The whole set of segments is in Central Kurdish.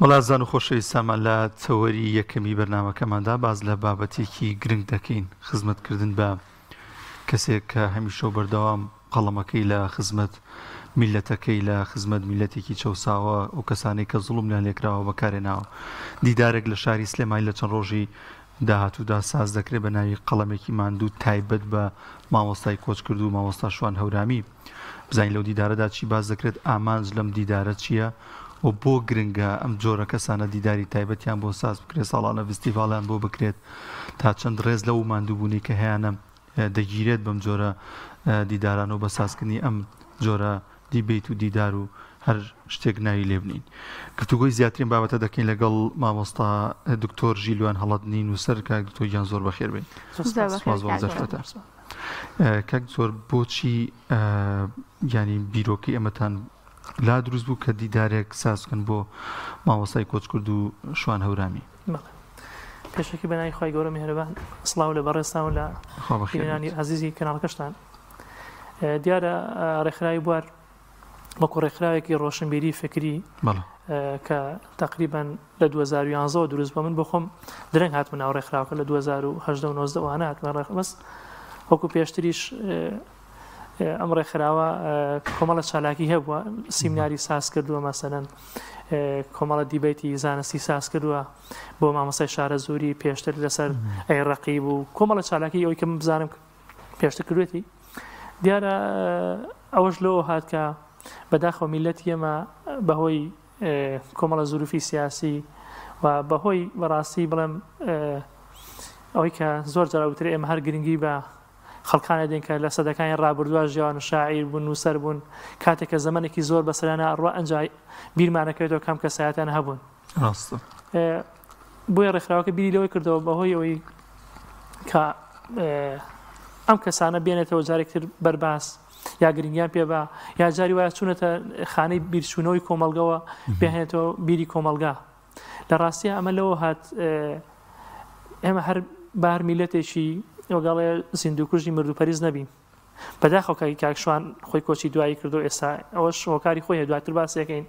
بەڵێ ئازیزان و خۆشەویستانمان لە تەوەری یەکەمی بەرنامەکەماندا باس لە بابەتێکی گرنگ دەکەین، خزمەتکردن بە کەسێک کە هەمیشە و بەردەوام قەڵەمەکەی لە خزمەت میللەتەکەی، لە خزمەت میللەتێکی چەوساوە و کەسانێک کە زوڵمیان لێکراوە بەکارهێناوە. دیدارێک لە شاری سلێمانی لە چەند ڕۆژی داهاتوودا ساز دەکرێت بە ناوی قەڵەمێکی ماندوو تایبەت بە مامۆستای کۆچکردوو مامۆستا شوان هەورامی. بزانین لەو دیدارەدا چی باس دەکرێت، ئامانج لەم دیدارە چییە و بۆ گرنگە ئەم جۆرە کەسانە دیداری تایبەتیان بۆ ساز بکرێت، ساڵانە ڤستیڤاڵیان بۆ بکرێت، تا چەند ڕێز لەو ماندووبوونەی کە هەیانە دەگیرێت بەم جۆرە دیدارانە و بە سازکردنی ئەم جۆرە دیبەیت و دیدار و هەر شتێک ناوی لێ بنین. گفتوگۆی زیاترین بابەتە دەکەین لەگەڵ مامۆستا دکتۆر ژیلوان هەڵەدنی نووسەر. کاک دکتۆر گیان زۆر بەخێر بێن. سپاس بۆ ئەم دەرفەتە. کاک دکتۆر بۆچی یانی بیرۆکەی ئەمەتان لا دروست بوو کە دیدارێک ساز بکەن بۆ مامۆستای کۆچکرد و شوان هەورامی؟ بەڵێ پێشەکی بە ناوی خوای گەورە میهرەبان سڵاو لە بەڕێزتان و لە خوا بەخێر بینەرانی بێت. ئازیزی کەناڵەکەشتان. دیارە ڕێکخراوی بوار وەکو ڕێکخراوێکی ڕۆشنبیری فکری بەڵێ. کە تقریبا لە 2011 دروست بوو من بۆ خۆم درەنگ هاتمە ناو ڕێکخراوەکە لە 2018 و 19 وانە هاتمە ڕێکخ بەس وەکو پێشتریش ئەم ڕێکخراوە کۆمەڵە چالاکی هەبووە سیمناری ساز کردووە مەسەلەن کۆمەڵە دیبەیتی زانستی ساز کردووە بۆ مامۆستای شارەزووری پێشتر لەسەر ئەی ڕەقیب و کۆمەڵە چالاکی ئەوەی کە من بزانم پێشتر کردوێتی دیارە ئەوەش لەوە هات کە بەداخەوە میلەتی ئێمە بەهۆی کۆمەڵە زروفی سیاسی و بەهۆی بەڕاستی بڵێم ئەوەی کە زۆر جارا وترێ ئێمە هەر گرنگی بە خەڵکانە دێن کە لە سەدەکانی ڕابردووە ژیاوان و شاعیر بوون نووسەر بوون کاتێک کە زەمەنێکی زۆر بەسەرانە ئەڕوا ئەنجا بیرمانەکەوێتەوە کام کەسایەتیان هەبوون. ڕاستە. بۆیە ڕێکخراوەکە بیری لەوەی کردەوە بەهۆی ئەوەی کە ئەم کەسانە بێنێتەوە جارێکتر بەرباس یا گرنگیان پێ بە یا جاری وایە چوونەتە خانەی بیرچوونەوەی کۆمەڵگەوە بهێنێتەوە بیری کۆمەڵگا لە ڕاستیە ئەمە لەوە هات ئێمە هەر بار میلەتێکی وەگەڵێ زیندووکوژی مردوپەریز نەبین بەداخەوە کاکی کاک شوان خۆی کۆچی دوایی کردو ئێستا ئەوەش هۆکاری خۆی هەیە دواتر باسیەکەین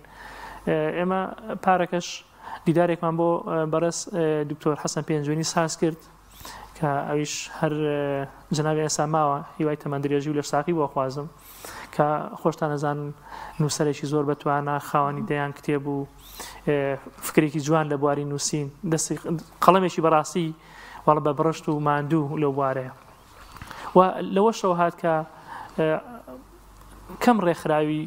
ئێمە پارەکەش دیدارێکمان بۆ بەڕێز دکتۆر حەسەن پێنجوێنی ساز کرد کە ئەویش هەر جەنابی ئێستا ماوە هیوای تەمەن درێژی و لەشساغی بۆ خوازم کە خۆشتان ئەزانن نووسەرێکی زۆر بەتوانا خاوەنی دەیان کتێب و فکرێکی جوان لە بواری نووسین دەستی قەڵەمێکی بەڕاستی وەڵە بە بڕشت و ماندوو لەو بوارەیە و لەوەشەوە هات کە کەم ڕێکخراوی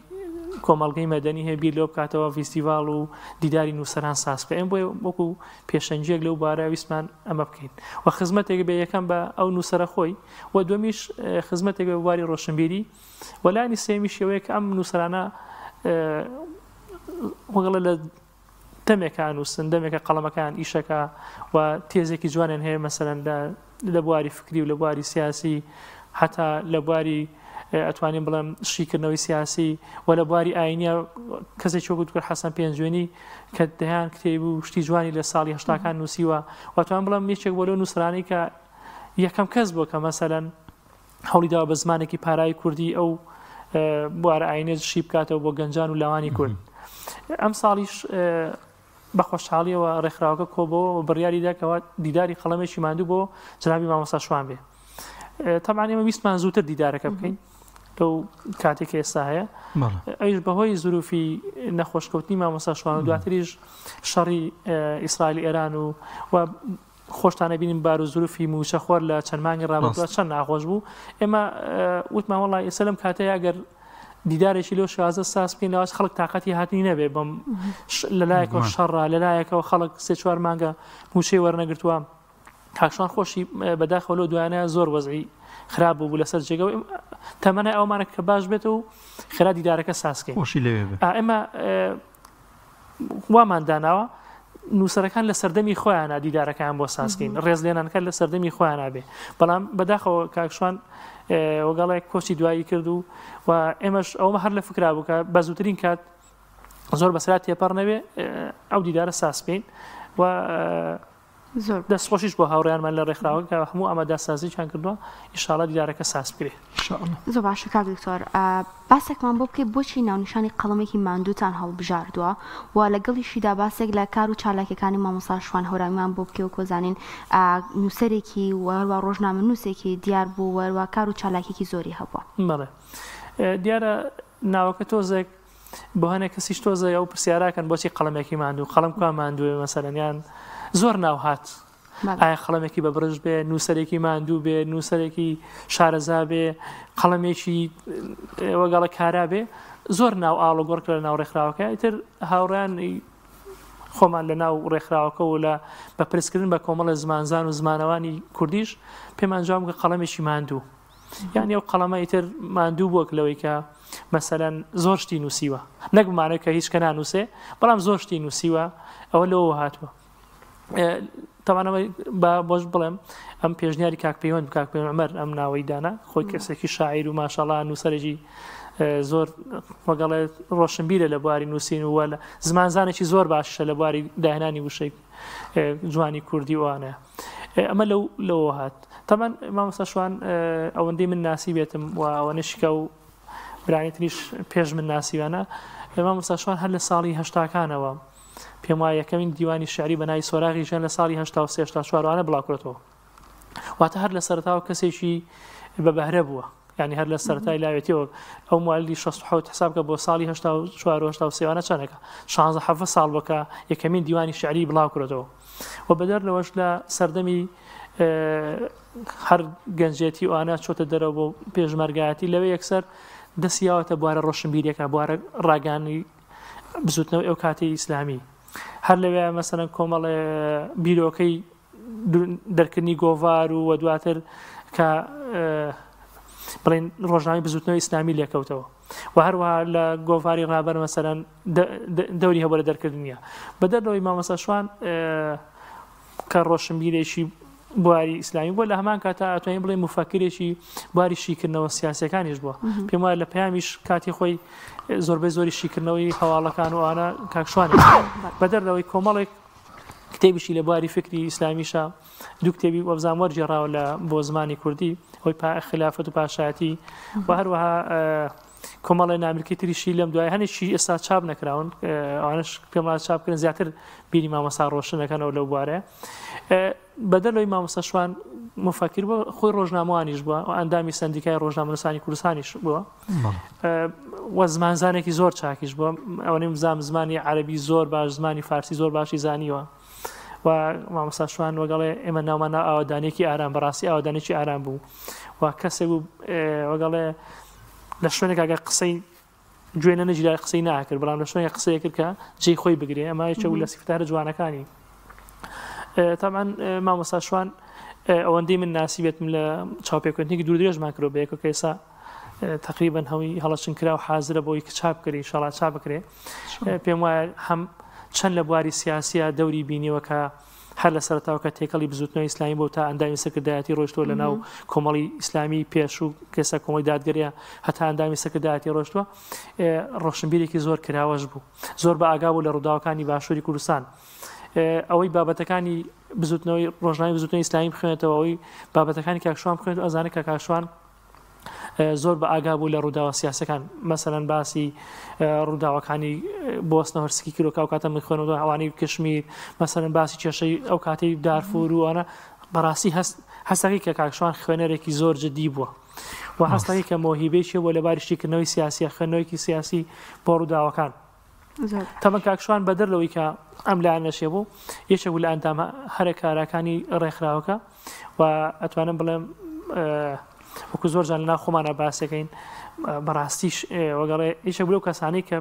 کۆمەڵگەی مەدەنی هەیە بیر لەوە بکاتەوە ڤیستیڤاڵ و دیداری نووسەران ساز بکە. ئێمە بۆیە وەکو پێشەنگییەک لەو بارە ویستمان ئەمە بکەین و خزمەتێک بێ یەکەم بە ئەو نووسەرە خۆی و دووەمیش خزمەتێک بێ بە بواری ڕۆشنبیری و لایەنی سێیەمیش ئەوەیە کە ئەم نووسەرانە وەگەڵە لە دەمێکە ئەنووسن، دەمێکە قەڵەمەکەیان ئیشەکا و تێزێکی جوانیان هەیە مەسەلەن لە لە بواری فکری و لە بواری سیاسی هەتا لە بواری ئەتوانین بڵێم شیکردنەوەی سیاسی و لە بواری ئاینیە کەسێکی وەکو دکتۆر حەسەن پێنجوێنی کە دەیان کتێب و شتی جوانی لە ساڵی هەشتاکان نووسیوە و ئەتوانم بڵێم یەکێک بۆ لەو نووسەرانەی کە یەکەم کەس بووە کە مەسەلەن هەوڵی داوە بە زمانێکی پارای کوردی ئەو بوارە ئاینە شی بکاتەوە بۆ گەنجان و لاوانی کورد ئەم ساڵیش بە خۆشحاڵیەوە ڕێکخراوەکە کۆبەوە و بڕیاری داکەوە دیداری قەڵەمێکی ماندوو بۆ جنابی مامۆستا شوان بێ تەبعەن ئێمە ویستمان زووتر دیدارەکە بکەین لەو کاتێک ئێستا هەیە ئەویش بەهۆی زروفی نەخۆشکەوتنی مامۆستا شوان و دواتریش شەڕی ئیسرائیل ئێران و و خۆشتان ئەبینن بار و زروفی مووچە خۆر لە چەند مانگی ڕابردووە چەند ناخۆش بوو ئێمە وتمان وەڵا ئێستا لەم کاتەیە ئەگەر دیدارێکی لەو شێوازە ساز بکەین لەواش خەڵک تااقەتی هاتنی نەبێ بەم لەلایەکەوە شەڕە لەلایەکەوە خەڵک سێ چوار مانگە مووچەی وەرنەگرتووە کاکشان خۆشی بەداخەوە لەو دوایانە زۆر وەزعی خراپ بوو لەسەر جێگە تەمەنای ئەومانە کە باش بێت و خێرا دیدارەکە سازکەین خۆشی لەوێ ئێمە وامان داناوە نووسەرەکان لە سەردەمی خۆیانە دیدارەکان بۆ سازکەین ڕێزلێنانەکە لە سەردەمی خۆیانە بێ بەڵام بەداخەوە کاکشوان وەگەڵێک کۆچی دوایی کرد و و ئێمەش ئەومە هەر لە فکرا بوو کە بە زووترین کات زۆر بەسرا تێپەڕ نەبێ ئەو دیدارە ساز بکەین و زۆر دەست خۆشیش بۆ هاوڕێیانمان لە ڕێکخراوەکە کە هەموو ئاماداسازییان کردووە ئیشاڵا دیدارەکە ساز بکرێ. ئیشاڵا. زۆر باشە کاک دکتۆر باسێکمان بۆ بکەی بۆچی ناونیشانی قەڵەمێکی ماندووتان هەڵبژاردووە و لەگەڵیشیدا باسێک لە کار و چالاکیەکانی مامۆستا شوان هەورامیمان بۆ بکەی وەکو زانین نووسەرێکی و هەروە ڕۆژنامەنووسێکی دیار بوو و هەروە کار و چالاکیەکی زۆری هەبووە. بەڵێ دیارە ناوەکە تۆزێک بۆ هەنێک کەسیش تۆزێک ئەو پرسیاراکەن بۆچی قەڵەمێکی ماندوو قەڵەم کوا ماندووە مەسەلەن یان زۆر ناو هات ئایا قەڵەمێکی بە بڕژ بێ نووسەرێکی ماندوو بێ نووسەرێکی شارەزا بێ قەڵەمێکی وەگەڵە کارا بێ زۆر ناو ئاڵوگۆڕ کرا لە ناو ڕێکخراوەکە ئیتر هاوڕیان خۆمان لە ناو ڕێکخراوەکە و لە بە پرسکردن بە کۆمەڵە زمانزان و زمانەوانی کوردیش پێمان جواب کە قەڵەمێکی ماندوو یانی ئەو قەڵەمە ئیتر ماندوو بووە لەوەی کە مەسەلەن زۆر شتی نووسیوە نەک بمانەوە کە هیچ کە نانووسێ بەڵام زۆر شتی نووسیوە ئەوە لەوە هاتووە تەوانەوە با بۆش بڵێم ئەم پێشنیاری کاک پەیوەند کاک پەیوەند عمر ئەم ناوەی دانا خۆی کەسێکی شاعیر و ماشاڵا نووسەرێکی زۆر وەگەڵێ ڕۆشنبیرە لە بواری نووسین و لە زمانزانێکی زۆر باشە لە بواری داهێنانی وشەی جوانی کوردی وانە ئەمە لەو لەوە هات تەبعەن مامۆستا شوان ئەوەندەی من ناسیبێتم و ئەوەنەشی کە و برانی تریش پێش من ناسیوانە مامۆستا شوان هەر لە ساڵی هەشتاکانەوە پێم وایە یەکەمین دیوانی شعری بە ناوی سۆراغی ژیان لە ساڵی 83 84 وانە بڵاوکرێتەوە واتە هەر لە سەرەتاوە کەسێکی بە بەهرە بووە یعنی هەر لە سەرەتای لاوێتیەوە ئەو موالیدی 67 حساب کە بۆ ساڵی 84 و 83 وانە چەندەکە 16 17 ساڵ بکە یەکەمین دیوانی شعری بڵاو کرێتەوە و بەدەر لەوەش لە سەردەمی هەر گەنجێتی ئەوانە چۆتە دەرەوە بۆ پێشمەرگایەتی لەوێ یەکسەر دەستی یاوەتە بوارە ڕۆشنبیریەکە بوارە ڕاگەیاندنی بزوتنەوەی ئەو کاتی ئیسلامی هەر لەوێ مەسەلەن کۆمەڵێ بیرۆکەی دەرکردنی گۆڤار و وە دواتر کە بڵێن ڕۆژنامەی بزوتنەوەی ئیسلامی لێکەوتەوە و هەروەها لە گۆڤاری ڕابەر مەسەلەن دەوری هەبوو لە دەرکردنیە بەدەر لەوەی مامۆستا شوان کە ڕۆشنبیرێکی بواری ئیسلامی بووە لە هەمان کاتا ئەتوانین بڵێ مفەکرێکی بواری شیکردنەوە سیاسەکانیش بووە پێم وایە لە پەیامیش کاتی خۆی زۆربەی زۆری شیکردنەوەی هەواڵەکان و ئەوانە کاک شوانی بەدەر لەوەی کۆمەڵێک کتێبیشی لە بواری فکری ئیسلامیشە دوو کتێبی وەبزان وەرگێڕاوە لە بۆ زمانی کوردی ئەوی خلافەت و پاشایەتی و هەروەها کۆمەڵی نامیلکەی تریشی لەم دوای هەنێکی ئێستا چاپ نەکراون ئەوانش پێم وایە چاپ بکرێن زیاتر بیری مامۆستا ڕۆشن دەکەنەوە لەو بوارە بەدەر لەوەی مامۆستا شوان مفەکر بووە خۆی ڕۆژنامەوانیش بووە و ئەندامی سەندیکای ڕۆژنامەنووسانی کوردستانیش بووە و زمانزانێکی زۆر چاکیش بووە ئەوەنەی بزانم زمانی عەرەبی زۆر باش زمانی فارسی زۆر باشی زانیوە و مامۆستا شوان وەگەڵێ ئێمە ناومان ناو ئاوەدانێکی ئارام بەڕاستی ئاوەدانێکی ئارام بوو و کەسێک بوو وەگەڵێ لە شوێنێک ئەگەر قسەی گوێ نەنەگیرا قسەی ناکرد بەڵام لە شوێنێک قسەی کرد کە جێی خۆی بگرێ ئەمە یەکێک بوو لە سیفەتە هەرە جوانەکانی تامان مامۆستا شوان ئەوەندەی من ناسی بێتم لە چاوپێکەوتنێکی دوور درێژمان کرد بە یەکەوە کە ئێستا تقریبا هەمووی هەڵەچن کرا و حازرە بۆی کە چاپ بکرێ ئینشاڵا چاپ بکرێ پێم وایە هەم چەند لە بواری سیاسیە دەوری بینیوە کە هەر لە سەرەتاوە کە تێکەڵی بزوتنەوەی ئیسلامی بۆ تا ئەندامی سەرکردایەتی ڕۆشتووە لە ناو کۆمەڵی ئیسلامی پێشوو کەسە کۆمەڵی دادگەریە هەتا ئەندامی سەرکردایەتی ڕۆشتووە ڕۆشنبیرێکی زۆر کراوەش بوو زۆر بە ئاگا بوو لە ڕووداوەکانی باشووری کوردستان ئەوەی بابەتەکانی بزوتنەوەی ڕۆژنامەی بزوتنەوەی ئیسلامی بخوێنێتەوە ئەوەی بابەتەکانی کاکشوان بخوێنێت ئەزانێت کە کاکشوان زۆر بە ئاگا بوو لە ڕووداوە سیاسەکان مەسەلەن باسی ڕووداوەکانی بۆسنە هەرسکی کرۆ ئەو کاتە من خوێنەوە ئەوانەی کشمیر مەسەلەن باسی کێشەی ئەو کاتەی دارفور و ئەوانە بەڕاستی هەست هەستەکەی کە کاکشوان خوێنەرێکی زۆر جدی بووە و هەستەکەی کە مۆهیبەیەکی بووە لە باری شیکردنەوەی سیاسیە خوێندنەوەیەکی سیاسی بۆ ڕووداوەکان تەمەن کاک شوان بەدەر لەوەی کە ئەم لایەنەشێ بوو یەکێک بوو لە ئەندامە هەرە کاراکانی ڕێکخراوەکە و ئەتوانم بڵێم وەکو زۆر جار لەناو خۆمانە باسەکەین بەڕاستیش وەگەڵێ یەکێک بوو لەو کەسانەی کە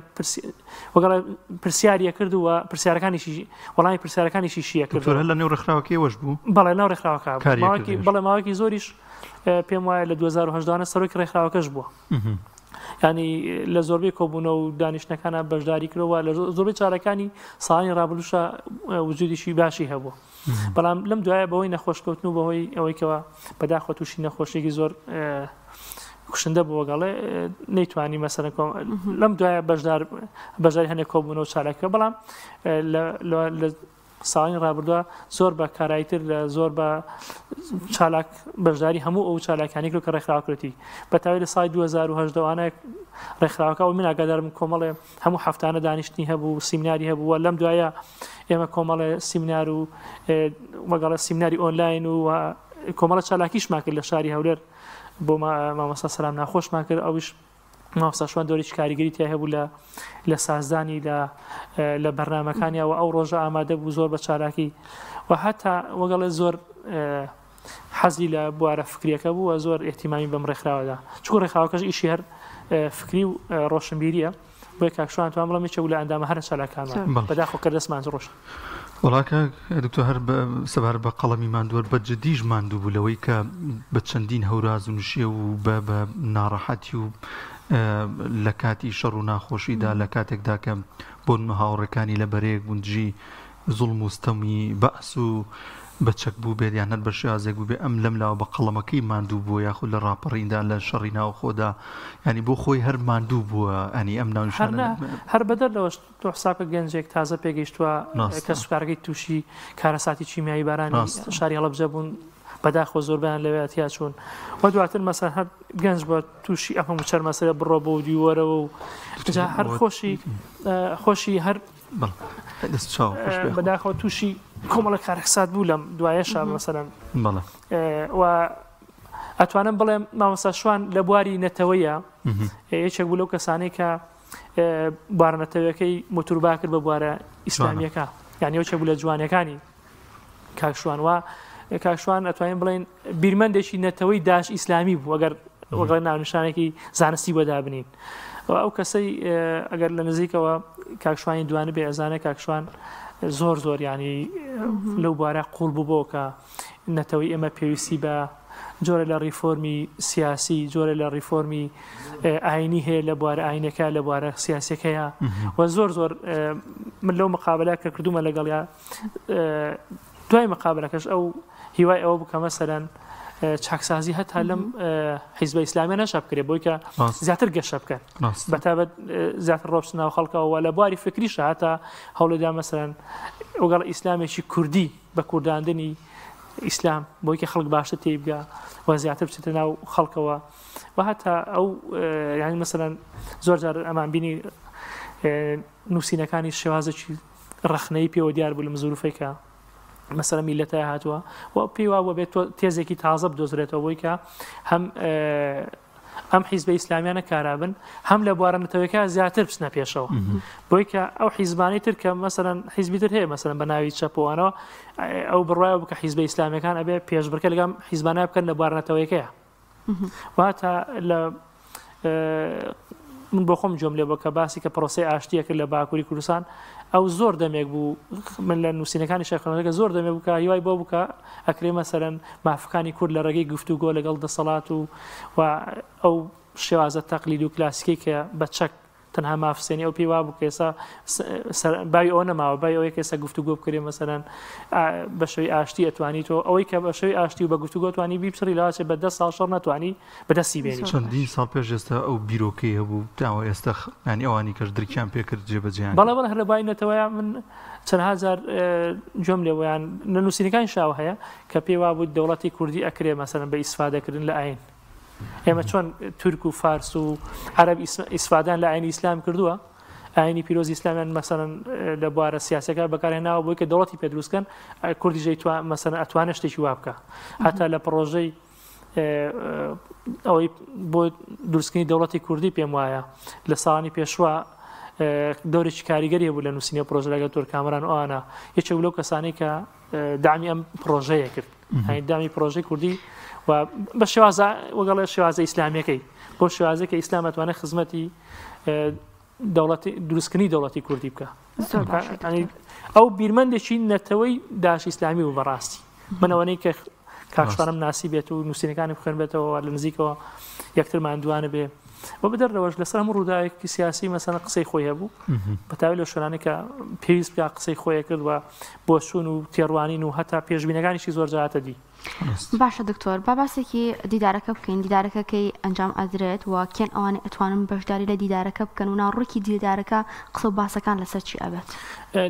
وەگەڵێ پرسیاریە کرد و پرسیارەکانیشی وەڵامی پرسیارەکانیشی شیە کرد لە نێو ڕێکخراوەکەی وەش بوو بەڵێ ناو ڕێکخراوەکە بەڵێ ماوەیەکی زۆریش پێم وایە لە 2010 سەرۆکی ڕێکخراوەکەش بووە ینی لە زۆربەی کۆبوونە و دانیشتەکانە بەشداری کردەوە لە زۆربەی چارەکانی ساڵانی ڕابردووشە وجودیشی باشی هەبوو بەڵام لەم دوایە بەهۆی نەخۆشکەوتن و بەهۆی ئەوەی کەەوە بەداخۆ تووشی نەخۆشیێکی زۆر کوشندە بووە گەڵێ نەیتوانی مەسەرە لەم دوایە بەشدار بەشداری هەنێک کۆبوونەوە چالاکە بەڵام لە ساڵانی ڕابردووە زۆر بە کارایتر لە زۆر بە چالاک بەشداری هەموو ئەو چالاکانی کرد کە ڕێکخراوە کردی بە تاوی لە ساڵی 2010 وانە ڕێکخراوەکە ئەو من ئاگادارم کۆمەڵێ هەموو هەفتانە دانیشتنی هەبوو سیمیناری هەبوو و لەم دوایە ئێمە کۆمەڵێ سیمینار و وەگەڵە سیمیناری ئۆنلاین و کۆمەڵە چالاکیشمان کرد لە شاری هەولێر بۆ مامۆستا سەلام ناخۆشمان کرد ئەویش مامۆستا شوان دۆرێکی کاریگەری تیا هەبوو لە لە سازدانی لە لە بەرنامەکانیەوە ئەو ڕۆژە ئامادە بوو زۆر بە چالاکی و هەتا وەگەڵێ زۆر حەزی لە بوارە فکریەکە بوو و زۆر ئیهتیمامی بەم ڕێکخراوەدا چونکو ڕێکخراوەکەش ئیشی هەر فکری و ڕۆشنبیریە بۆیە کاک شوان توان بڵێم یەکێک بوو لە ئەندامە هەرە چالاکانمان بەداخەوە کە دەستمان ڕۆشت. وەڵا کاک دکتۆر هەر سەبارەت بە قەڵەمی ماندووەر بە جدیش ماندوو بوو لەوەی کە بە چەندین هەوراز و نشێو و بە بە ناڕەحەتی و لە کاتی شەڕ و ناخۆشیدا لە کاتێکدا کە بۆ نمونە هاوڕێکانی لە بەرەیەک بوون دژی زوڵم و ستەمی بەعس و بە چەک بووبێت یان هەر بە شێوازێک بووبێت ئەم لەم لاوە بە قەڵەمەکەی ماندوو بووە یاخود لە ڕاپەڕیندا لە شەڕی ناوخۆدا یانی بۆ خۆی هەر ماندوو بووە ئەنی ئەم هەر ناونیشانە نا هەر بەدەر لەوەش تۆ حساب کە گەنجێک تازە پێگەیشتووە ڕاستە کەسوکارەکەی تووشی کارەساتی کیمیایی بارانی ڕاستە شاری هەڵەبجە بوون بەداخەوە زۆربەیان لەوێ تیا چوون و دواتر مەسەن هەر گەنج بە تووشی ئەم هەموو چەرمەسەرە بڕۆ بۆ دیوەرەوە و جا هەر خۆشی خۆشی هەر بەداخەوە تووشی کۆمەڵە کارەسات بوو لەم دوایەشا مەسەلەن و ئەتوانم بڵێم مامۆستا شوان لە بواری نەتەوەیە یەکێک بوو لەو کەسانەی کە بوارە نەتەوەکەی موتوربا کرد بە بوارە ئیسلامیەکە یعنی یەکێک بوو لە جوانەکانی کاک شوان و کاک شوان ئەتوانین بڵێن بیرمەندێکی نەتەوەی داش ئیسلامی بوو ئەگەر وەگەڵ ناونیشانێکی زانستی بۆ دابنین و ئەو کەسەی ئەگەر لە نزیکەوە کاک شوانی دوانە بێ ئەزانێ کاک شوان زۆر زۆر ینی لەو بوارە قوڵ بوو بۆ کە نەتەوەی ئێمە پێویستی بە جۆرە لە ڕیفۆرمی سیاسی جۆرە لە ڕیفۆرمی ئاینی هەیە لە بوارە ئاینەکە لە بوارە سیاسەکەیە و زۆر زۆر من لەو مقابلە کە کردومە لەگەڵیا دوای مقابلەکەش ئەو هیوای ئەوە بکە مەسەلەن چاکسازی هەتا لەم حیزبە ئیسلامیە نەشە بکرێ بۆی کە زیاتر گەشە بکەن بەتابەت زیاتر ڕۆبچن ناو خەڵکەوە لە بواری فکریشە هەتا هەوڵێدا مەسەلەن وەگەڵ ئیسلامێکی کوردی بە کورداندنی ئیسلام بۆی کە خەڵک باشتر تێی بگا و زیاتر بچێتە ناو خەڵکەوە و هەتا ئەو یانی مەسەلەن زۆر جار ئەمان بینی نووسینەکانی شێوازێکی ڕەخنەی پێوە دیار بوو لەم زروفەی کە مەسەلە میلەتە هاتووە و پێی وابووە بێت تێزێکی تازە بدۆزرێتەوە بۆی کە هەم ئەم حیزبە ئیسلامیانە کارابن هەم لە بوارە نەتەوەکە زیاتر بچنە پێشەوە بۆی کە ئەو حیزبانی تر کە مەسەرەن حیزبی تر هەیە مەسەرەن بە ناوی چەپوانەوە ئەو بڕایە بکە حیزبە ئیسلامیەکان ئەبێ پێشبڕکە لەگەم حیزبانە بکەن لە بوارە نەتەوەیەکەیە واتە لە من بۆ خۆم گوێم لێ بوو کە باسی کە پرۆسەی ئاشتیە کرد لە باکووری کوردستان ئەو زۆر دەمێک بوو من لە نووسینەکانی شەخەکە زۆر دەمێک بوو کە هیوای بۆ بوو کە ئەکرێ مەسەرەن مافەکانی کورد لە ڕێگەی گفتوگۆ لەگەڵ دەسەڵات و و ئەو شێوازە تەقلید و کلاسیکی کە بە چەک تەنها ماف سێنی ئەو پێی وابوو کە ئێستا باوی ئەوە نەماوە باوی ئەوەیە کە ئێستا گفتوگۆ بکرێ مەسەلەن بە شێوەی ئاشتی ئەتوانی تۆ ئەوەی کە بە شێوەی ئاشتی و بە گفتوگۆ توانی بیپچڕی لەواچێ بە 10 ساڵ شەڕ نەتوانی بەدەستی بێنی. چەندین ساڵ پێش ئێستا ئەو بیرۆکەی هەبوو تاوە ئێستا یانی ئەوانی کەش درکیان پێکرد جێبەجێیان بەڵێ بەڵێ هەر لە بای نەتەوەیە من چەندها جار گوێم لێ بوو یان لە نووسینەکانی شاوە هەیە کە پێی وابوو دەوڵەتی کوردی ئەکرێ مەسەلەن بە ئیسفادەکردن لە ئاین ئێمە چۆن تورک و فارس و عەرەب ئیسفادان لە ئاینی ئیسلام کردووە ئاینی پیرۆزی ئیسلامیان مەسەلەن لە بوارە سیاسەکە بەکارهێناوە بۆی کە دەوڵەتی پێ دروستکەن کوردیش مەسەلەن ئەتوانێت شتێکی وا بکە هەتا لە پڕۆژەی ئەوەی بۆ دروستکردنی دەوڵەتی کوردی پێم وایە لە ساڵانی پێشوە دەورێکی کاریگەری هەبوو لە نووسینی پرۆژە لەگەڵ تۆر کامەران ئەوانە یەکێک لەو کەسانی کە دامی ئەم پرۆژەیە کرد هەنی دامی پرۆژەی کوردی و بە شێوازە وەگەڵێ شێوازە ئیسلامیەکەی بۆ شێوازێک کە ئیسلام ئەتوانێت خزمەتی دەوڵەتی دروستکردنی دەوڵەتی کوردی بکە ئەو بیرمەندێکی نەتەوەی داش ئیسلامی و بەڕاستی من ئەوەنەی کە کاک شوانم ناسی بێت و نووسینەکانی بخوێن بێتەوە لە نزیکەوە یەکترمان دوانە بێ. و بەدەر لەوەش لەسەر هەموو ڕووداوێکی سیاسی مەسەلەن قسەی خۆی هەبوو بەتایبەت لەو شوێنانەی کە پێویست بکا قسەی خۆی کرد و بۆچوون و تێڕوانین و هەتا پێشبینەکانیشی زۆر جار هاتە دی. باشە دکتۆر با باسێکی دیدارەکە بکەین دیدارەکە کەی ئەنجام ئەدرێت و کێن ئەوانەی ئەتوانن بەشداری لە دیدارەکە بکەن و ناوەڕۆکی دیدارەکە قسە و باسەکان لەسەر چی ئەبێت؟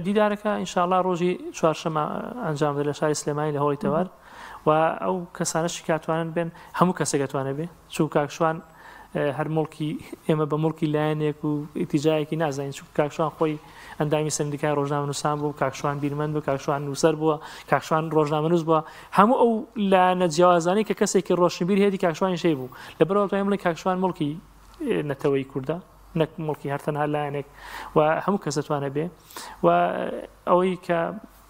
دیدارەکە ئینشاڵا ڕۆژی چوارشەمە ئەنجام دەدرێت لە شاری سلێمانی لە هۆڵی تەوار و ئەو کەسانەشی کە ئەتوانن بێن هەموو کەسێک ئەتوانێت بێ چونکە کاک شوان هەر موڵکی ئێمە بە موڵکی لایەنێک و ئیتیجایەکی نازانین چونکە کاک شوان خۆی ئەندامی سەندیکای ڕۆژنامەنووسان بوو کاک شوان بیرمەند بوو کاک شوان نووسەر بووە کاک شوان ڕۆژنامەنووس بووە هەموو ئەو لایەنە جیاوازانەی کە کەسێکی ڕۆشنبیر هەیەتی کاک شوانیش هەیبوو لەبەرئەوە دەتوانین بڵێین کاک شوان موڵکی نەتەوەی کوردە نەک موڵکی هەر تەنها لایەنێک و هەموو کەس دەتوانێت بێ و ئەوەی کە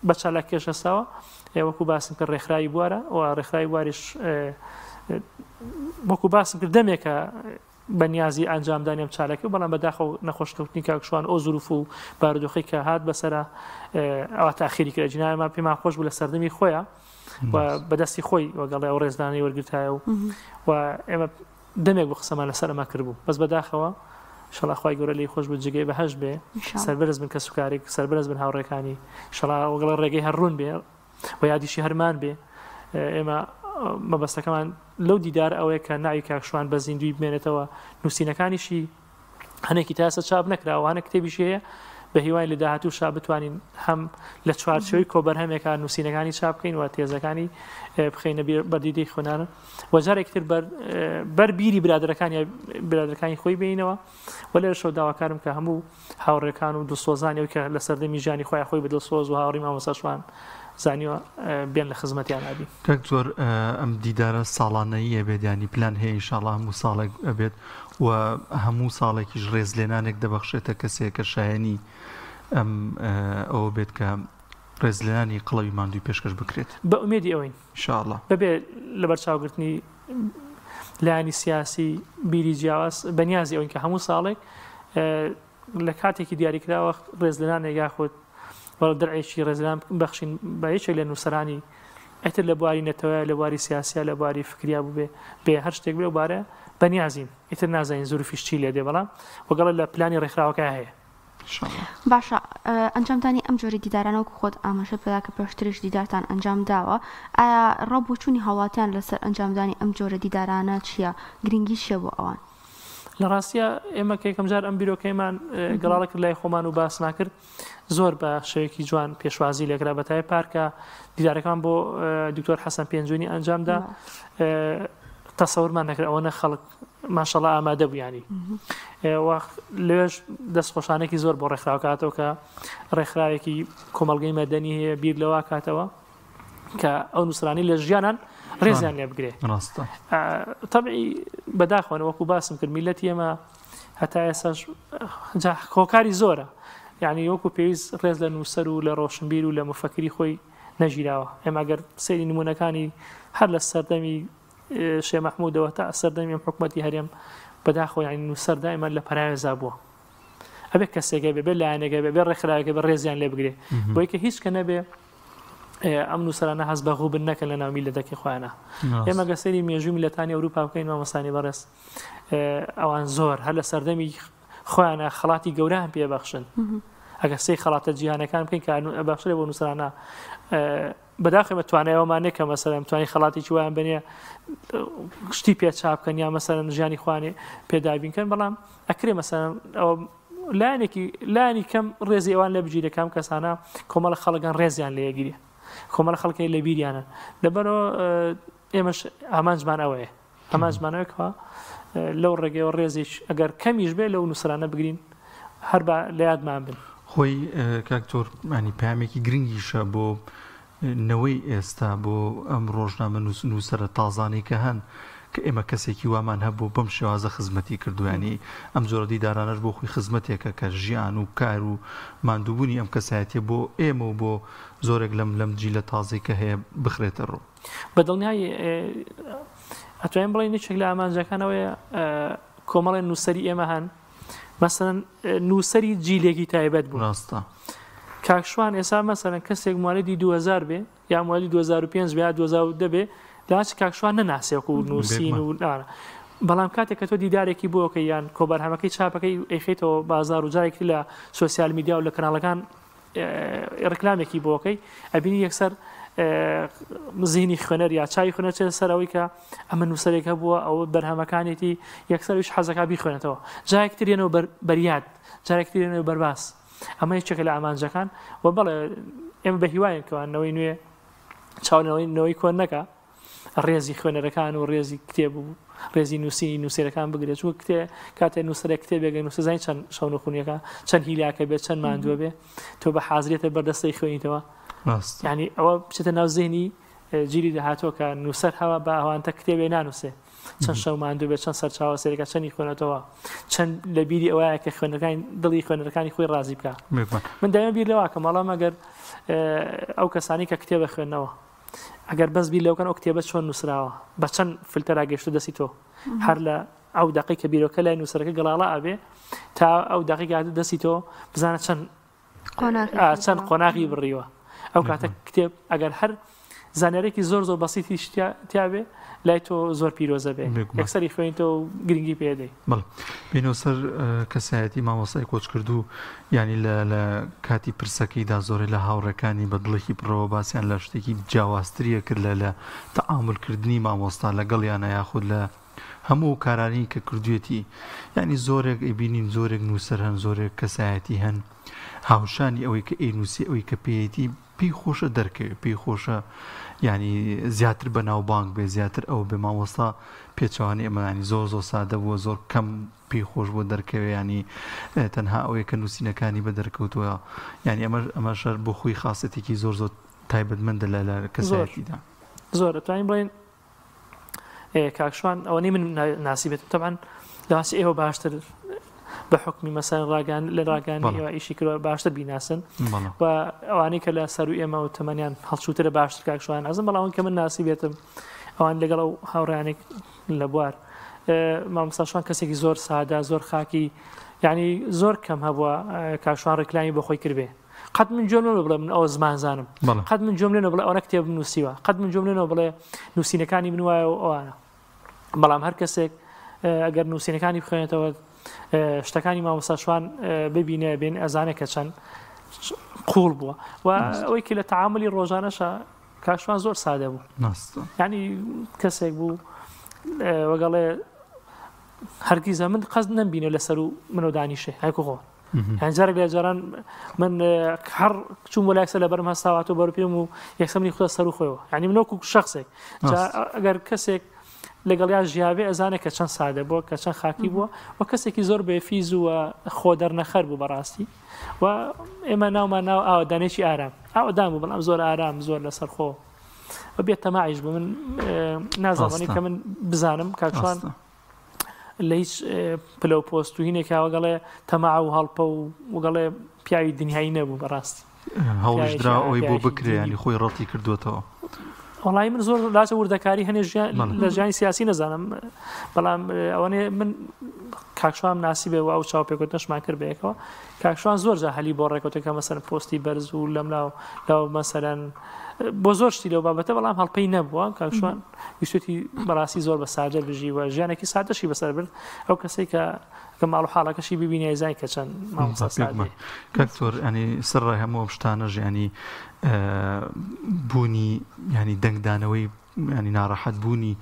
بە چالاکیش هەستاوە وەکو باسم کرد ڕێکخراوی بوارە و ڕێکخراوی بواریش وەکو باسم کرد دەمێکە بە نیازی ئەنجامدانی ئەم چالاکی بەڵام بەداخەوە نەخۆشکەوتنی کاک شوان ئەو زروف و بارودۆخی کە هات بەسرە ئەوە تاخیری کرد جنایەمان پێمان خۆش بوو لە سەردەمی خۆیان و بەدەستی خۆی وەگەڵێ ئەو ڕێزدانەی وەرگرتایە و و ئێمە دەمێک بوو قسەمان لەسەر ئەمە کردبوو بەس بەداخەوە ئیشەڵا خوای گەورە لێی خۆش بێت جێگەی بەهەشت بێ سەربەرز بن کەسوکاری سەربەرز بن هاوڕێکانی ئیشەڵا وەگەڵ ڕێگەی هەر ڕوون بێ و یادیشی هەرمان بێ ئێمە مەبەستەکەمان لەو دیدار ئەوەیە کە ناوی کاک شوان بە زیندوی بمێنێتەوە نووسینەکانیشی هەنێکی تا ئێستا چاپ نەکراوە هەنێک کتێبیشی هەیە بە هیوای لە داهاتووشا بتوانین هەم لە چوارچێوەی کۆبەرهەمێکا نووسینەکانی چاپ بکەین و تێزەکانی بخەینە بەردیدەی خوێنەران و جارێکی تر بەر بەر بیری برادەرەکانی برادەرەکانی خۆی بینەوە و لێرەشەوە داواکارم کە هەموو هاوڕێکان و دڵسۆزانی ئەو کە لە سەردەمی ژیانی خۆیان خۆی بە دڵسۆز و هاوڕی مامۆستا شوان زانیوە بێن لە خزمەتیان ئەبین. کاک زۆر ئەم دیدارە ساڵانەیی ئەبێت یانی پلان هەیە ئینشاڵا هەموو ساڵێک ئەبێت و هەموو ساڵێکیش ڕێزلێنانێک دەبەخشێتە کەسێک کە شایەنی ئەم ئەوە بێت کە ڕێزلێنانی قەڵەوی ماندووی پێشکەش بکرێت. بە ئومێدی ئەوەین. ئینشاڵا. بەبێ لەبەرچاوگرتنی لایەنی سیاسی بیری جیاواز بەنیازی ئەوین کە هەموو ساڵێک لە کاتێکی دیاریکراوە ڕێزلێنانێک یاخود دەرعێکی ڕێزلێنان بەخشین بە یەکێک لە نووسەرانی ئیتر لە بواری نەتەوەیە لە بواری سیاسیە لە بواری فکریا بووبێ بێ هەر شتێک بێ و بارە بەنیازین ئیتر نازانین زروفیش چی لێ دێ بەڵام وەگەڵ لە پلانی ڕێکخراوەکە هەیە. باشە ئەنجامدانی ئەم جۆرە دیدارانە وەکو خۆت ئاماژەت پێدا کە پێشتریش دیدارتان ئەنجام داوە ئایا ڕا بۆچوونی هاوڵاتیان لەسەر ئەنجامدانی ئەم جۆرە دیدارانە چییە گرنگی چییە بۆ ئەوان؟ لە ڕاستیا ئێمە کە یەکەم جار ئەم بیرۆکەیەمان گەڵاڵە کرد لای خۆمان و باسمان کرد زۆر بە شێوەیەکی جوان پێشوازی لێکرا بە تایبەت پارکە دیدارەکان بۆ دکتۆر حەسەن پێنجوێنی ئەنجامدا تەسەورمان نەکرد ئەوەنە خەڵک ماشەڵا ئامادە بوو ینی لەوێش دەستخۆشانێکی زۆر بۆ ڕێکخراوکاتەوە کە ڕێکخراوێکی کۆمەڵگەی مەدەنی هەیە بیر لەوا کاتەوە کە ئەو نووسرانی لە ژیانان ڕێزیان لێ بگرێ ڕاستە تەبعی بەداخەوە وەکو باسم کرد میلەتی ئێمە هەتا ئێساش هۆکاری زۆرە یعنی وەکو پێویست ڕێز لە نووسەر و لە ڕۆشنبیر و لە مفەکری خۆی نەگیراوە ئێمە گەر سەیری نمونەکانی هەر لە سەردەمی شێ مەحمودەوە تا سەردەمی ئەم حکومەتی هەرێم بەداخەوە یعنی نووسەر دایمە لە پەراوێزا بووە ئەبێ کەسێک هەبێ بێ لایەنێک هەبێ بێ ڕێکخراوێک هەبێ ڕێزیان لێ بگرێ بۆی کە هیچ کە نەبێ ئەم نووسەرانە هەست بە غوبن نەکەن لە ناو میللەتەکەی خۆیانە ئێمە گە سەیری مێژووی میللەتانی ئەوروپا بکەین مامۆستانی بەڕێز ئەوان زۆر هەر لە سەردەمی خۆیانە خەڵاتی گەورەیان پێ بەخشن ئەگەر سەی خەڵاتە جیهانەکان بکەین کە بەخشرێ بۆ نووسەرانە بەداخەوە ئێمە توانای ئەوەمان نیە کە مەسەلەن بتوانین خەڵاتێکی وایان بەنێ شتی پێ چاپ بکەن یا مەسەلەن ژیانی خوانێ پێ دابین کەن بەڵام ئەکرێ مەسەلەن ئەوە لایەنێکی لایەنی کەم ڕێزی ئەوان لێ بگیرێ کام کەسانە کۆمەڵە خەڵکان ڕێزیان لێ گیرێ کۆمەڵە خەڵکی لە بیریانە لەبەرەوە ئێمەش ئامانجمان ئەوەیە ئامانجمان ئەوەیە کەوا لەو ڕێگەیەوە ڕێزێک ئەگەر کەمیش بێ لەو نووسەرانە بگرین هەر با لە یادمان بن. خۆی کاک تۆر ینی پەیامێکی گرنگیشە بۆ نەوەی ئێستا بۆ ئەم ڕۆژنامە نووسەرە تازانەی کە هەن کە ئێمە کەسێکی وامان هەبوو بەم شێوازە خزمەتی کردو ینی ئەم جۆرە دیدارانەش بۆ خۆی خزمەتێکە کە ژیان و کار و ماندووبوونی ئەم کەسایەتیە بۆ ئێمە و بۆ زۆرێک لەم لەم جیلە تازەی کە هەیە بخرێتە ڕوو. بە دڵنیایی ئەتوانین بڵێین یەکێک لە ئامانجەکان ئەوەیە کۆمەڵێ نووسەری ئێمە هەن مەسەلەن نووسەری جیلێکی تایبەت بوون ڕاستە کاک شوان ئێستا مەسەلەن کەسێک موالیدی 2000 بێ یا موالیدی 2005 بێ یا 2010 بێ لاچ کاک شوان نەناسێ وەکو نووسین و نارە. بەڵام کاتێک کە تۆ دیدارێکی بۆ ئەکەی یان کۆبەرهەمەکەی چاپەکەی ئەیخەیتەوە بازاڕ و جارێکی تر لە سۆسیال میدیا و لە کەناڵەکان ڕیکلامێکی بۆ ئەکەی ئەبینی یەکسەر زیهنی خوێنەر یا چاوی خوێنەر چێتە سەر ئەوەی کە ئەمە نووسەرێک هەبووە ئەوە بەرهەمەکانێتی یەکسەر ئەویش حەزەکا بیخوێنێتەوە جارێکی تر یەنەوە بەریاد جارێکی تر یەنەوە بەرباس ئەمە یەکێکە لە ئامانجەکان و بەڵێ ئێمە بە هیواین کەوان نەوەی نوێ چاو لەنەوەی نەوەی کۆن نەکا ڕێزی خوێنەرەکان و ڕێزی کتێب و ڕێزی نووسینی نووسەرەکان بگرێت چونکە کتێ کاتێ نووسەرێک کتێبێک نووسە زانی چەند شەونخونیەکە چەند هیلاکە بێت چەند ماندووە بێ تۆ بە حازرێتە بەردەستەی خوێنیتەوە ڕاست یعنی ئەوە بچێتە ناو زێنی جیلی داهاتووە کە نووسەر هەوا بە ئەوانتە کتێبێ نانووسێ چەند شەو ماندوو بێت چەند سەرچاوە سەیرەکە چەندی خوێنێتەوە چەند لە بیری ئەوایە کە خوێنەرەکانی دڵی خوێنەرەکانی خۆی ڕازی بکە من دایمە بیر لەواکەم بەڵام ئەگەر ئەو کەسانی کە کتێبە خوێندنەوە ئەگەر بەس بیر لەوکەن ئەو کتێبە چۆن نووسراوە بە چەند فلتەرا گەشتە دەستی تۆ هەر لە ئەو دەقی کە بیرۆکە لای نووسەرەکە گەڵاڵە ئەبێ تا ئەو دەقی گاتە دەستی تۆ بزانە چەند چەند قۆناغی بڕیوە ئەو کاتە کتێب ئەگەر هەر زانیارێکی زۆر زۆر بەسیتیش تیاابێ لای تۆ زۆر پیرۆزە بێ یەکسەری خوێنیتەوە و گرنگی پێدەی. بەڵێ بینەوە سەر کەسایەتی مامۆستای کۆچکردوو یانی لە لە کاتی پرسەکەیدا زۆرێ لە هاوڕێکانی بە دڵێکی پڕەوە باسیان لە شتێکی جیاوازتریە کرد لە لە تەعامول کردنی مامۆستا لەگەڵیانە یاخود لە هەموو ئەو کارانەی کە کردوێتی یانی زۆرێک ئەیبینین زۆرێک نووسەر هەن زۆرێک کەسایەتی هەن هاوشانی ئەوەی کە ئەینووسێ ئەوەی کە پێیەتی پێی خۆشە دەرکەوێ پێی خۆشە یانی زیاتر بەناوبانگ بێ زیاتر ئەوە بێ مامۆستا پێچەوانەی ئەمە ینی زۆر زۆر سادە بووە زۆر کەم پێی خۆش بۆ دەرکەوێ ینی تەنها ئەوەیە کە نووسینەکانی بە دەرکەوتووە یانی ئەمە ئەمەش هەر بۆ خۆی خاصەتێکی زۆر زۆر تایبەتمەندە لە لە زۆر کەسایەتیدا. زۆر ئەتوانین بڵێین کاک شوان ئەوەنەی من ناسیبێتم تەبعەن لەواسی ئێوە باشتر بە حکمی مەسەن ڕاگان لە ڕاگانی ئێوە ئیشی کردوە باشتر بیناسن و ئەوانەی کە لە سەر و ئێمە و تەمەنیان هەڵچووترە باشتر کاک شوان ئازم بەڵام کە من ناسی بێتم ئەوان لەگەڵ ئەو هاوڕیانێک لە بوار مامۆستا شوان کەسێکی زۆر سادە زۆر خاکی یعنی زۆر کەم هەبووە کاک شوان ڕیکلامی بۆ خۆی کردبێ قەت من گوێم لێ بڵێ من ئەوە زمانزانم قەت من گوێم لێ بڵێ ئەوە کتێبم نووسیوە قەت من گوێم لێ بڵێ نووسینەکانی من وایە و ئەوانە بەڵام هەر کەسێک ئەگەر نووسینەکانی بخوێنێتەوە شتەکانی مامۆستا شوان ببینێ بین ئەزانێ کە چەند قوڵ بووە و ئەوەی کە لە تەعاملی ڕۆژانەشە کاشوان زۆر سادە بوو ینی کەسێک بوو وەگەڵێ هەرگیزە من قەز نەمبینە لەسەر و منۆ دانیشێ هەکو خۆ یان جارێک لە جاران من هەر چوم وەلا یەکسەر لەبەرم هەستاواتەوە بەرو پێم و یەکسەر منی خستە سەر و خۆیەوە یعنی من وەکو شخصێک ئەگەر کەسێک لەگەڵیان ژیابێ ئەزانێت کە چەند سادە بووە کە چەند خاکی بووە و کەسێکی زۆر بێفیز و خۆ دەرنەخەر بوو بەڕاستی و ئێمە ناومان ناو ئاوەدانێکی ئارام ئاوەدان بوو بەڵام زۆر ئارام زۆر لەسەر خۆ و بێ تەماعیش بوو من نازانم کە من بزانم کاکشوان لە هیچ پلە و پۆست و هینێکا وەگەڵێ تەماع و هەڵپە و وەگەڵێ پیاوی دنیایی نەبوو بەڕاستی. هەوڵیش درا ئەوەی بۆ بکرێ ینی خۆی ڕەتی کردوێتەوە. وەڵی من زۆر لاچە وردەکاری هەنێ لە ژیانی سیاسی نەزانم بەڵام ئەوەنێ من کاکشوام ناسی بێ و ئەو چاو پێکوتنەشمان کرد بەیەکەوە کاکشوان زۆر جا هەلی بۆ ڕێکەوتەکە مەسەن پۆستی بەرز و لەملا و لەو مەسەرەن بۆ زۆر شتی لەو بابەتە بەڵام هەڵپەی نەبووە کاکشوان ویستێتی بەڕاستی زۆر بە سادە بژی و ژیانێکی سادەشی بەسەر برد ئەو کەسێک کە کە ماڵ و حاڵەکەشی ببینی ئەیزانی کە چەند مامۆستا سادەیە. کاک تۆر ینی سەرڕای هەموو ئەم شتانەش ینی بوونی ینی دەنگدانەوەی ینی ناڕەحەت بوونی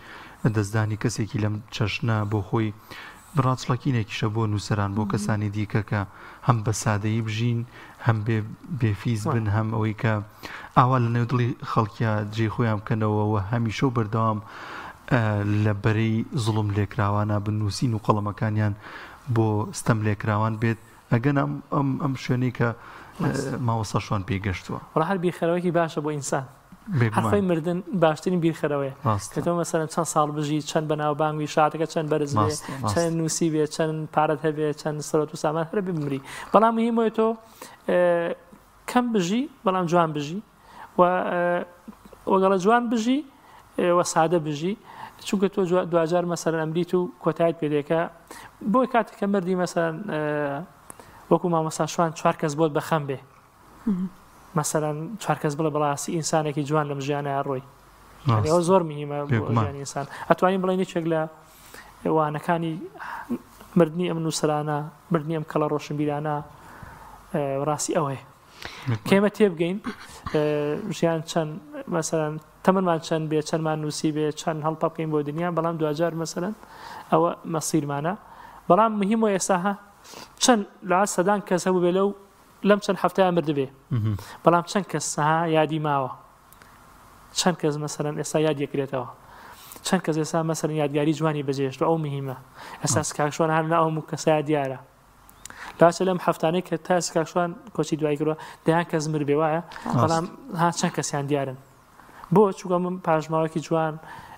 دەستدانی کەسێکی لەم چەشنە بۆ خۆی ڕاچڵەکینێکیشە بۆ نووسەران بۆ کەسانی دیکە کە هەم بە سادەیی بژین هەم بێ بێفیز بن هەم ئەوەی کە ئاوا لە نێو دڵی خەڵکیا جێی خۆیان بکەنەوە و هەمیشە و بەردەوام لە بەرەی زوڵم لێکراوانە بن نووسین و قەڵەمەکانیان بۆ ستەم لێکراوان بێت ئەگەن ئەم ئەم ئەم شوێنەی کە مامۆستا شوان پێی گەشتووە. وەڵا هەر بیرخەرەوەیەکی باشە بۆ ئینسان. هەر خۆی مردن باشترین بیرخەرەوەیە کە تۆ مەسەلەن چەند ساڵ بژی چەند بەناوبانگ بی شاتەکە چەند بەرز بێ چەند نووسی بێ چەند پارەت هەبێ چەند سەرۆت و سامان هەر بمری بەڵام مهمەوەی تۆ کەم بژی بەڵام جوان بژی و وەگەڵە جوان بژی و سادە بژی چونکە تۆ دواجار مەسەرەن ئەمریت و کۆتایت پێدێکە بۆی کاتێک کە مردی مەسەرەن وەکو مامۆستا شوان چوار کەس بۆت بەخەم بێ مەسەلەن چوار کەس بڵێ بەڵاستی ئینسانێکی جوان لەم ژیانە ڕۆی ئەوە زۆر مهمە بۆ ژیانی ئینسان ئەتوانین بڵێن یەکێک لە وانەکانی مردنی ئەم نووسەرانە، مردنی ئەم کەڵە ڕۆشنبیرانە ڕاستی ئەوەیە کە ئێمە تێبگەین ژیان چەند مەسەلەن تەمەنمان چەند بێ چەندمان نووسی بێ چەند هەڵپە بکەین بۆ دنیا بەڵام دواجار مەسەلەن ئەوە مەسیرمانە بەڵام مهمە ئێستا ها چەند لە سەدان کەس هەبوو بێ لەو لەم چەند هەفتەیە مردبێ بەڵام چەند کەس ها یادی ماوە چەند کەس مەسەلەن ئێستا یاد یەکرێتەوە چەند کەس ئێستا مەسەلەن یادگاری جوانی بەجێهێشتوە ئەو مهمە ئێستا کاک شوان هەر ناو هەموو کەسە دیارە لاچە لەم هەفتانەی کە تا کاک شوان کۆچی دوای کردوە دەیان کەس مر بێ وایە بەڵام ها چەند کەسیان دیارن بۆ چونکە من پاشماوەکی جوان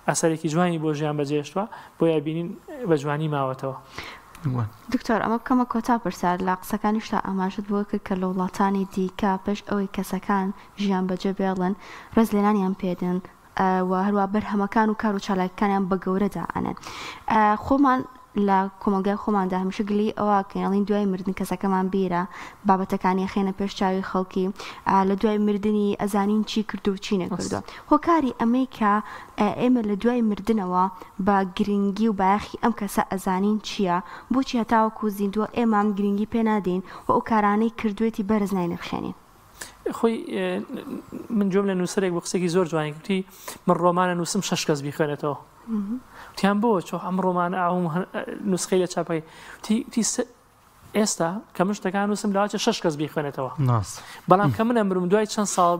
ئەسەرێکی جوانی بۆ ژیان بەجێهێشتوە بۆیە بینین بە جوانی ماوەتەوە. دکتۆر ئەمە بکەمە کۆتا پرسیار لە قسەکانیشتا ئاماژەت بۆ کرد کە لە وڵاتانی دیکە پێش ئەوەی کەسەکان ژیان بەجێ بێڵن ڕێزلێنانیان پێدەن و هەروە بەرهەمەکان و کار و چالاکیەکانیان بە گەورە دائەنێن خۆمان لە کۆمەڵگای خۆماندا هەمیشە گلەیی ئەوە ئەکەین ئەڵێین دوای مردن کەسەکەمان بیرە بابەتەکانی ئەخەینە پێش چاوی خەڵکی لە دوای مردنی ئەزانین چی کردو و چی نەکردووە هۆکاری ئەمەی کە ئێمە لە دوای مردنەوە بە گرنگی و بایەخی ئەم کەسە ئەزانین چییە بۆچی هەتاوەکو زیندووە ئێمە گرنگی پێ نادەین و ئەو کارانەی کردوێتی بەرز ناینرخێنین؟ خۆی من گوێم لە نووسەرێک بۆ قسێکی زۆر جوانی گوتی من ڕۆمانە نووسم شەش کەس بیخوێنێتەوە وتیان بۆ چۆ ئەم ڕۆمانە ئەو نوسخەی لە چاپەکەی تی ئێستا کە من شتەکان نووسم لاچە شەش کەس بیخوێنێتەوە بەڵام کە من ئەمرم دوای چەند ساڵ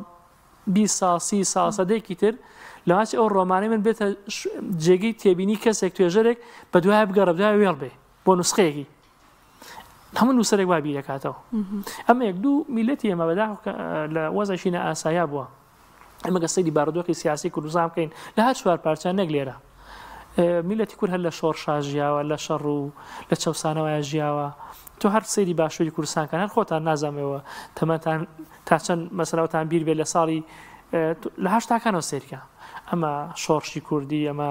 20 ساڵ 30 ساڵ سەدەیەکی تر لەواچ ئەو ڕۆمانەی من بێتە جێگەی تێبینی کەسێک توێژەرێک بە دوای بگەڕە دوای وێڵ بێ بۆ نوسخەیەکی هەموو نووسەرێک وا بیرەکاتەوە ئەمە یەک دوو میلەتی ئێمە بەداخ لە وەزعێکی نائاسایا بووە ئەمە گە سەیری بارودۆخی سیاسی کوردستان بکەین لە هەر چوار پارچە نەک لێرە میلەتی کورد هەر لە شۆڕشا ژیاوە لە شەڕ و لە چەوسانەوە ژیاوە تۆ هەر سەیری باشووری کوردستان کەن هەر خۆتان نازانمەوە تەمەتان تا چەند مەسەلەوەتان بیر بێت لە ساڵی لە هەشتاکانەوە سەیرکە ئەمە شۆڕشی کوردی ئەمە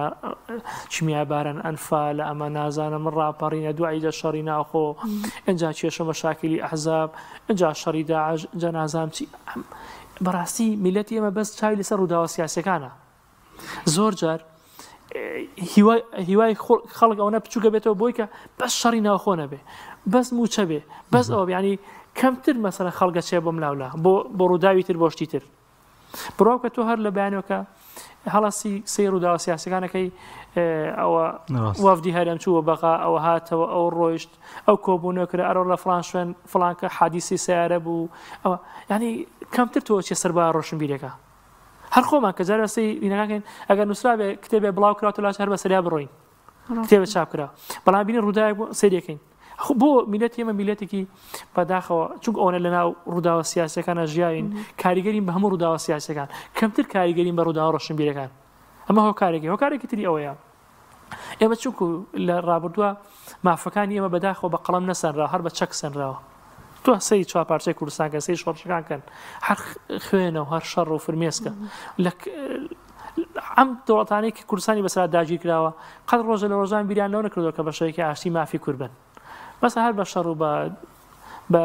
کیمیاباران ئەنفالە ئەمە نازانم ڕاپەڕینە دوایی دە شەڕی ناوخۆ ئینجا کێشە مەشاکلی ئەحزاب ئینجا شەڕی داعش ئینجا نازانم چی بەڕاستی میلەتی ئێمە بەس چاوی لەسەر ڕووداوە سیاسەکانە زۆر جار هیوای هیوای خەڵک ئەوەنە بچووکە بێتەوە بۆی کە بەس شەڕی ناوخۆ نەبێ بەس موچە بێ بەس ئەوە ینی کەمتر مەسەلە خەڵگە چێ بۆم لاولا بۆ بۆ ڕووداوی تر بۆ شتی تر بڕوا کە تۆ هەر لە بەیانەکە هەڵەسی سەی ڕووداوە سیاسەکانەکەی ئەوە وەفدی هەرێم چووە بەغا ئەوە هاتەوە ئەو ڕۆیشت ئەو کۆبوونەوە کرا ئەرۆ لە فلان شوێن فلانکە حادیسی سیارە بوو ئەوە ینی کەمتر تۆ چێ سەر بە ڕۆشنبیرەکە هەر خۆمان کە جارێ سەیری وینەکان کەین ئەگەر نووسرابێ کتێبێ بڵاو کراوەتە لاش هەر بە سەریا بڕۆین کتێبە چاپ کرا بەڵام بینی ڕووداوێک بۆ سەیرەکەین خۆ بۆ میلەتی ئێمە میلەتێکی بەداخەوە چونکە ئەوەنە لەناو ڕووداوە سیاسەکانە ژیاوین کاریگەرین بە هەموو ڕووداوە سیاسەکان کەمتر کاریگەرین بە ڕووداوە ڕۆشنبیرەکان ئەمە هۆکارێکی هۆکارێکی تری ئەوەیە ئێمە چونکو لە ڕابردووە مافەکانی ئێمە بەداخەوە بە قەڵەم نەسەنراوە هەر بە چەک سەنراوە تۆ سەیری چوار پارچەی کوردستان کەن سەیری شۆڕشەکان کەن هەر خوێنە و هەر شەڕ و فرمێسکە لە ئەم دەوڵەتانەی کە کوردستانی بەسەرا داگیر کراوە قەت ڕۆژە لە ڕۆژان بیریان لەوە نەکردەوە کە بە شێوەیەکی ئاشتی مافی کورد بن بەس هەر بە شەڕ و بە بە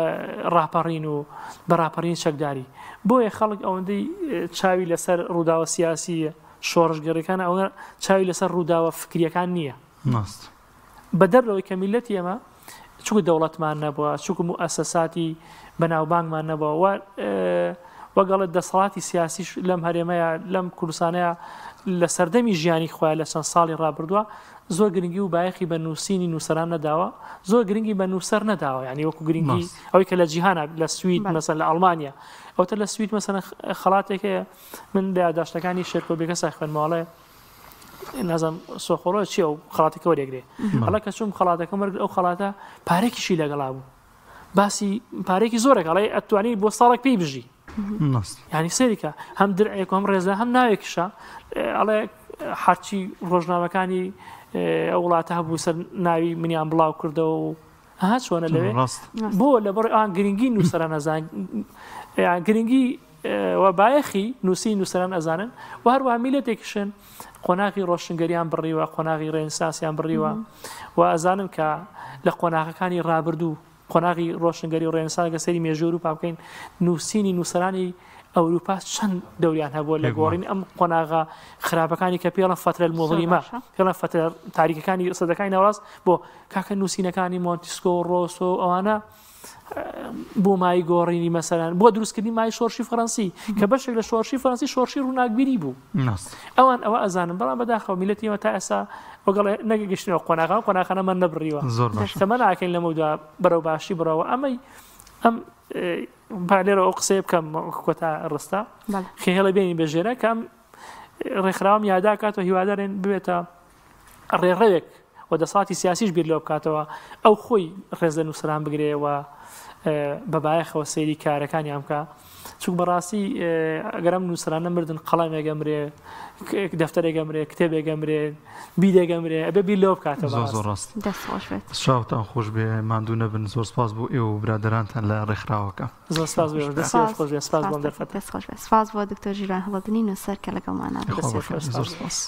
ڕاپەڕین و بە ڕاپەڕینی چەکداری بۆیە خەڵک ئەوەندەی چاوی لەسەر ڕووداوە سیاسی شۆڕشگێڕیەکان ئەوە چاوی لەسەر ڕووداوە فکریەکان نییە. ڕاست. بەدەر لەوەی کە میللەتی ئێمە چونکە دەوڵەتمان نەبووە، چونکە موئەسەساتی بەناوبانگمان نەبووە و وەک ئەڵێ دەسەڵاتی سیاسیش لەم هەرێمەیە لەم کوردستانەیە لە سەردەمی ژیانی خۆیان لە چەند ساڵی ڕابردووە زۆر گرنگی و بایەخی بە نووسینی نووسەران نەداوە زۆر گرنگی بە نووسەر نەداوە یعنی وەکو گرنگی ئەوەی کە لە جیهانە لە سوید مەسەن لە ئەڵمانیا ئەوتە لە سوید مەسەن خەڵاتێک هەیە من لە یاداشتەکانی شێرکۆ بێکەسا خوێنمەوە ئەڵێ نازم سۆخۆڵۆ چییە و خەڵاتەکە وەرێگرێ ئەڵێ کە چوم خەڵاتەکەم وەرگرت ئەو خەڵاتە پارێکیشی لەگەڵا بوو باسی پارێکی زۆرێک ئەڵێ ئەتوانی بۆ ساڵێک پێی بژی ینی سەریکە هەم درعێک هەم ڕێزە هەم ناوێکیشە ئەڵێ هەرچی ڕۆژنامەکانی ئەو وڵاتە هەبوو سەر ناوی منیان بڵاو کردەوە و ها چۆنە لەوێ بۆ لەبەر ئەوان گرنگی نووسەران ئەزان گرنگی و بایەخی نووسی نووسەران ئەزانن و هەروەها میلەتێکیشن قۆناغی ڕۆشنگەریان بڕیوە قۆناغی ڕێنساسیان بڕیوە و ئەزانن کە لە قۆناغەکانی ڕابردوو قۆناغی ڕۆشنگەری و ڕێنسان گە سەری مێژوو ئەوروپا بکەین نووسینی نووسەرانی. ئەوروپا چەند دەوریان هەبووە لە گۆڕینی ئەم قۆناغە خراپەکانی کە پێڵە فترە المظلمە پێڵە فترە تاریکەکانی سەدەکانی ناوەڕاست بۆ کاکە نووسینەکانی مۆنتیسکۆ و ڕۆسۆ ئەوانە بۆ مای گۆڕینی مەسەران بۆ دروستکردنی مای شۆرشی فەرەنسی کە بەشێک لە شۆرشی فەرەنسی شۆرشی ڕووناکبیری بوو ئەوان ئەوە ئەزانن بەڵام بەداخەوە میلەتیەوە تا ئێستا وەگەڵ نەگەشتنەوە قۆناغا قۆناخانەمان نەبڕیوە زۆر تەمە ناکەین لەمەودا بەرەو باشی بڕەوە ئەمەی ئەم با لێرە ئەو قسەیە بکەم کۆتا ڕستە خێڵە بێنی بەژێرە کەم ڕێکخراوم یادا کاتەوە هیوادارین ببێتە ڕێڕەوێک و دەسەڵاتی سیاسیش بیر لەوە بکاتەوە ئەو خۆی ڕێز لە نووسەران بگرێ و بە بایەخەوە سەیری کارەکانیان بکا چونک بەڕاستی ئەگەر ئەم نووسەرانە مردن قەڵەمێک ئەمرێ دەفتەرێک ئەمرێ کتێبێک ئەمرێ بیرێک ئەمرێ ئەبێ بیر لەوە بکاتەوە زۆر زۆر ڕاست دەست خۆش بێت چاوتان خۆش بێ ماندوو نەبن زۆر سپاس بۆ ئێوە و برادەرانتان لە ڕێکخراوەکە زۆر سپاس بۆ ئێوەش دەستی سپاس خۆش بێ سپاس بۆم سپاس دەرفەتە دەست خۆش بێت سپاس بۆ دکتۆر ژیران هەڵەدنی نووسەر کە لەگەڵمانا بوو خوا دەستی بەخێر خۆش زۆر سپاس سپاس.